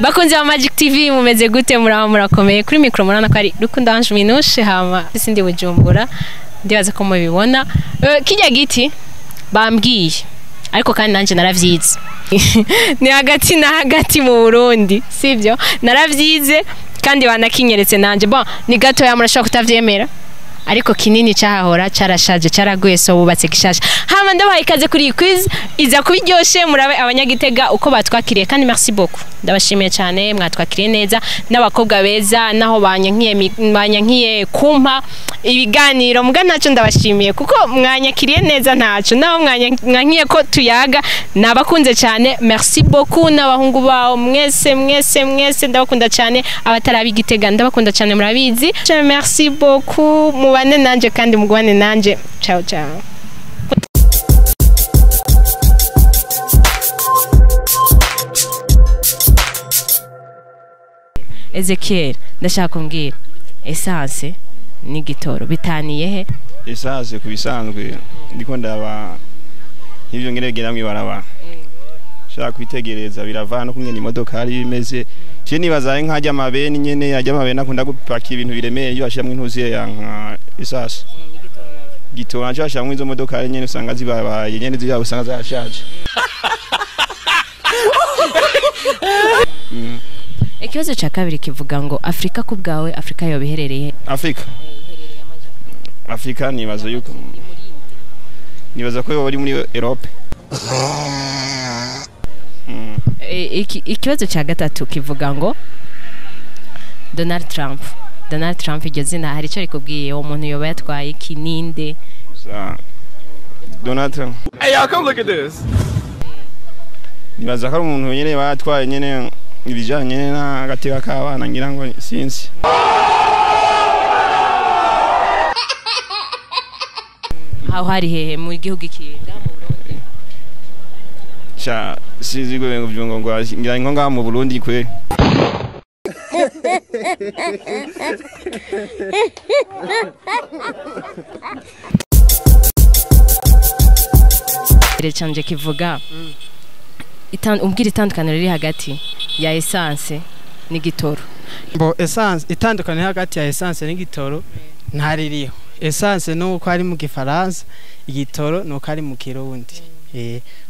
Bakunzi ba Magic TV, mumeze gute? Muraho, murakomeye? Kuri micro murabona ko ari Rukundo Ange Minushe. Hama sindi Bujumbura, ndibaza ko mubibona. Kijya giti bambwiye, ariko kandi nanje naravyize, ni hagati na hagati mu Burundi, sivyo? Naravyize kandi banakinyeretse nanje. Bon, ni gatoya, murashobora kutavyemera, ariko kinini cyahahora carashaje, caraguye, so bubatse gishasha. Hama ndabaha ikaze kuri iyi quiz, iza kuba iryoshe. Murabe abanyagitega uko batwakiriye. Kandi merci beaucoup, ndabashimiye cyane, mwatwakiriye neza n'abakobwa beza, naho banyankiye banyankiye kumpa ibiganiro, muga ntacyo, ndabashimiye kuko mwanyakiriye neza. Ntacyo, naho mwanyankiye ko tuyaga, nabakunze cyane. Merci beaucoup n'abahungu bawo mwese, mwese, mwese, ndabakunda cyane. Abatarabi Gitega ndabakunda cyane, murabizi. Merci beaucoup, mubane nanje kandi mugwane nanje. Ciao ciao. Ezekiel, ndashaka kumbwira essence n'igitoro bitaniye he? Essence ku bisanzwe ndiko ndaba nk'ivyo ngene bigenda mw'ibarabara, shaka kwitegereza biravana no kungena imodoka ari imeze. Je nibaza nk'ajya amabeni nyene, ajya amabeni akunda gupakira ibintu biremeye, iyo bashiramwo intuziye ya nka essence. Gitoro naco bashiramwo izo modoka nyene usanga zibabaye nyene, ziriya usanga zarashaje. Ikibazo cya kabiri kivuga ngo Afrika ku bwawe, Afrika yoba iherereye he? Afrika nibaza yuko, nibaza ko yoba iri muri Europe. Ikibazo cya gatatu kivuga ngo Donald Trump. Donald Trump, iryo zina hari icyo rikubwiye? Uwo muntu yoba yatwaye iki? Ninde? Gusa Donald Trump. Hey, y'all, come look at this. Nibaza ko ari umuntu nyene batwaye nyene ibijanye n'agateka k'abana, ngira ngo sinzi. Aho hari hehe, mu gihugu ikinga, mu Burundi? Sha, sinzi ngo ngo ngira ngo ngaha mu Burundi kwe. Canje kivuga umbwira itandukaniro riri hagati ya essence n'igitoro. Bo, essence, itandukaniro hagati ya essence n'igitoro ntaririho. Essence nuko ari mu gifaransa, igitoro nuko ari mu kirundi.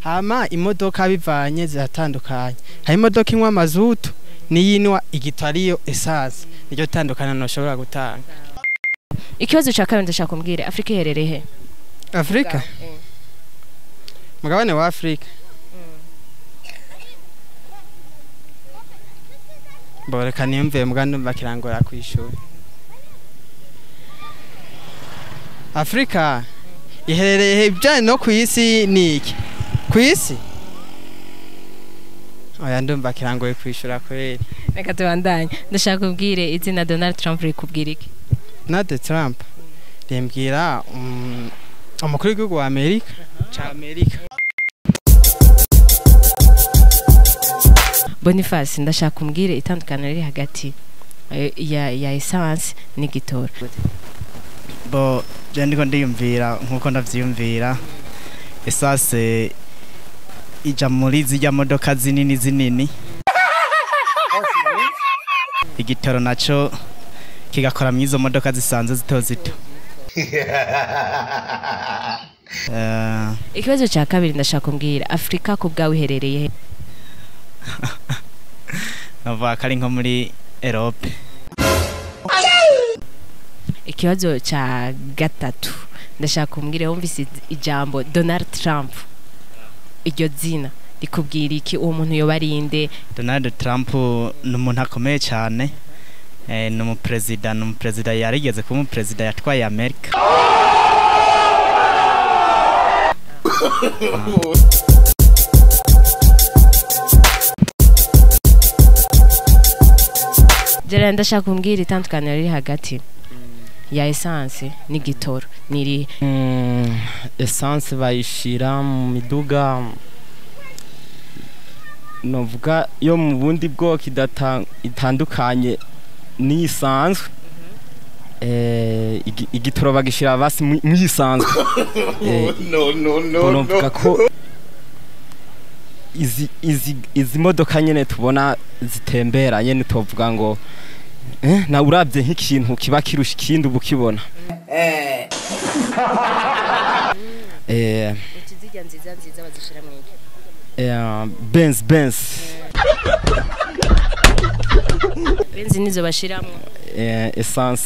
Hama imodoka bivanye ziratandukanye, hari imodoka inywa mazutu n'iyinwa igitoro ariyo essence. Niryo tandukaniro ntushobora gutanga. Ikibazo cya kabiri, ndashaka kumbwira Afrika iherereye he? Afrika, mugabane wa Afrika. Bo, reka niyumviye, muga ndumva kirangora kw'ishuri. Afrika iherereye ibijanye no kw'isi ni iki kw'isi? Oya, ndumva kirangoye kwishura kweri. Reka tubandanye. Ndashaka kubwire izina Donald Trump rikubwira iki? Donald Trump rimbwira umukuru w'igihugu wa Amerika, ca Amerika. Boniface, ndashaka kumbwire itandukaniro riri hagati ya essence n'igitoro. Bo, je ndiko ndiyumvira nkuko ndavyiyumvira, essence ija muri zirya modoka zinini zinini, igitoro naco kigakora mw'izo modoka zisanzwe zito zito. Ikibazo cya kabiri, ndashaka kumbwira Afrika ku bwawe iherereye he? Navuga ko ari nko muri Europe. Ikibazo cya gatatu, ndashaka kumbwira, wumvise ijambo Donald Trump, iryo zina rikubwira iki? Uwo muntu yoba ari inde? Donald Trump ni umuntu akomeye cyane, ni umuperezida yarigeze kuba umuperezida, yatwaye Amerika. Gerard, ndashaka kumbwira itandukaniro riri hagati ya essence n'igitoro ni irihe? Essence bayishira mu miduga novuga yo mu bundi bwoko itandukanye n'iyisanzwe. Igitoro bagishira basi muyisanzwe. No, no, no, novuga no. ko izi modoka nyene tubona zitembera nyene tovuga ngo na uravye nk'ikintu kiba kirusha ikindi ubukibona. Utizijya nziza nziza bazishira mu iki? Benz Benz nizo bashiramo essence.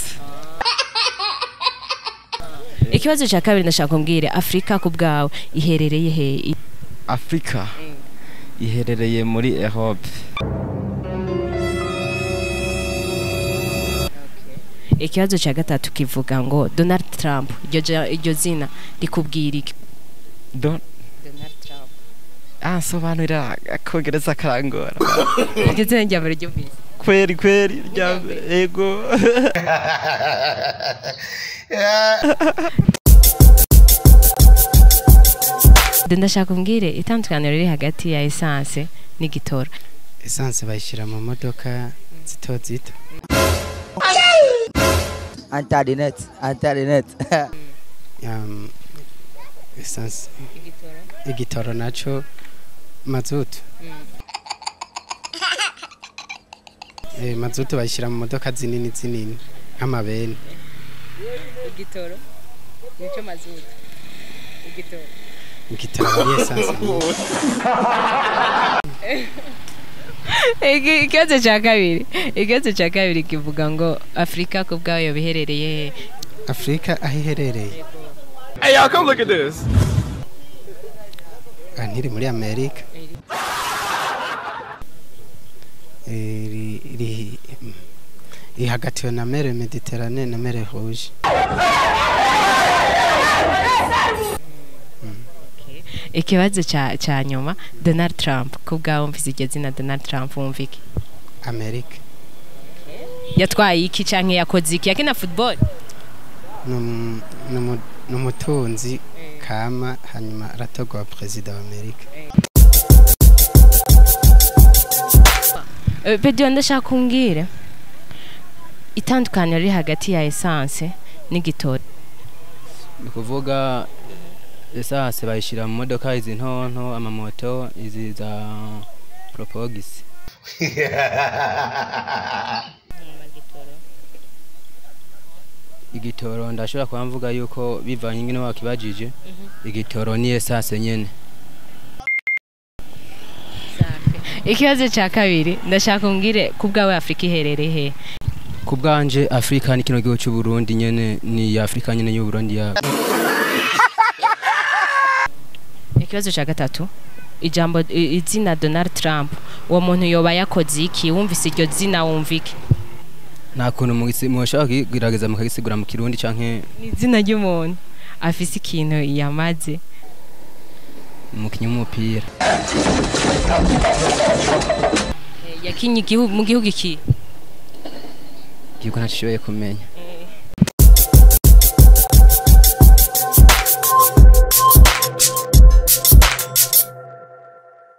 Ikibazo cya kabiri ndashaka kumbwira Afrika ku bwawe iherereye he? Afrika iherereye muri Europe. Ikibazo cya gatatu kivuga ngo Donald Trump, iryo zina rikubwira iki? Donald Trump. Sobanurira akongereza karangora. Iryo zina rya mbere ryumvise. Kweri rya mbere ego. Ndashaka kumbwire itandukaniro riri hagati ya essence n'igitoro. Essence bayishira mu modoka zito zito. Internet. Essence igitoro naco mazutu. Mazutu bayishira mu modoka zinini zinini nk'amabeni. Igitoro nico mazutu. Igitoro ari essence. Ikibazo cya kabiri kivuga ngo Afrika ku bwayo biherereye he? Afrika aho iherereye. Hey y'all, come look at this. Ntiri muri Amerika. Iri hagati na mer Mediterane na mer Rouge. Ikibazo cya nyuma, Donald Trump ku bwawe mvise iryo zina Donald Trump wumva iki? Amerika. Yatwaye iki canke yakoze iki? Yakina football? Numutunzi kama hanyuma aratogwa president wa Amerika. Pedro, ndashaka kumbwira itandukaniro riri hagati ya essence n'igitoro. Ni kuvuga essence bayishira mu modoka izi ntonto, amamoto, izi za Propogis. Igitoro ndashobora kuba mvuga yuko bivanye ingene wakibajije, igitoro ni essence nyene. Ikibazo cya kabiri ndashaka kumbwire ku bwawe Afrika iherereye he? Ku bwanje Afrika ni kino gihugu cy'u Burundi nyene, ni Afrika nyene y'u Burundi ya. Ikibazo cya gatatu, ijambo izina Donald Trump, uwo muntu yoba yakoze iki? Wumvise iryo zina wumva iki? Nta kuntu mushaka kugerageza mukagisigura mu Kirundi canke ni izina ry'umuntu afise ikintu yamaze. Umukinyi w'umupira. Yakinye mu gihugu iki? Igihugu ntacishoboye kumenya.